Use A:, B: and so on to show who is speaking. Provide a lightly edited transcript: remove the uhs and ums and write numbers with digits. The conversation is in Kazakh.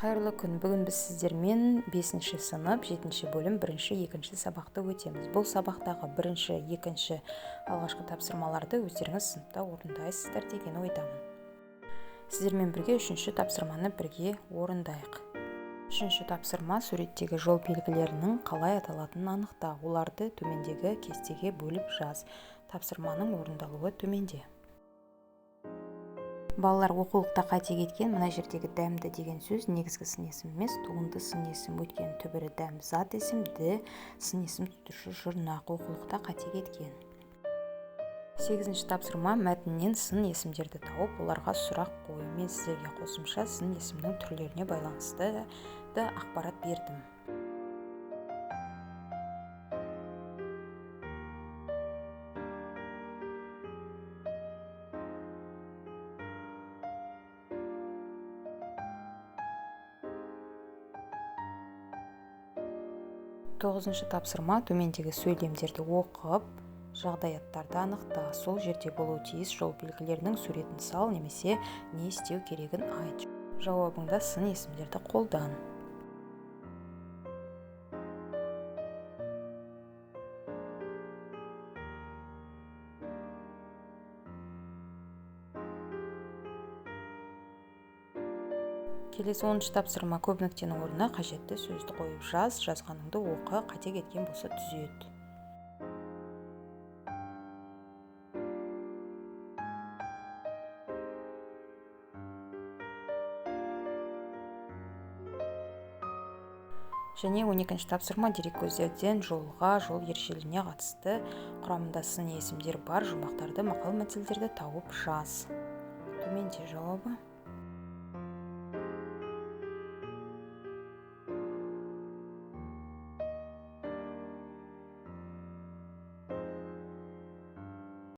A: Қайырлы күн. Бүгін біз сіздермен 5-ші сынып, 7-ші бөлім, 1-ші, 2-ші сабақты өтеміз. Бұл сабақтағы 1-ші, 2-ші алғашқы тапсырмаларды өздеріңіз сыныпта орындайсыздар деген ойдамын. Сіздермен бірге 3-ші тапсырманы бірге орындайық. 3-ші тапсырма суреттегі жол белгілерінің қалай аталатынын анықта. Оларды төмендегі кестеге бөліп жаз. Тапсырманың орындалуы төменде. Балалар, оқулықта қате кеткен мына жердегі дәмді деген сөз негізгі сын есім емес, туынды сын есім. Өйткені түбірі дәм зат есім, ді сын есім түтікші жұрнақ. Оқулықта қате кеткен. 8-ші тапсырма мәтіннен сын есімдерді тауып, оларға сұрақ қой. Мен сіздерге қосымша сын есімнің түрлеріне байланысты да ақпарат бердім. 9-шы тапсырма төмендегі сөйлемдерді оқып, жағдаяттарды анықта. Сол жерде болуы тиіс жол белгілерінің суретін сал немесе не істеу керегін айт. Жауабыңда сын есімдерді қолдан. Келесі 10-шы тапсырма көп нүктенің орнына қажетті сөзді қойып жаз, жазғаныңды оқы, қате кеткен болса түзет. Және 12-ші тапсырма дереккөздерден жолға, жол ережелеріне қатысты құрамында сын есімдер бар жұмақтарды, мақал мәтелдерді тауып жаз. Төменде жауабы.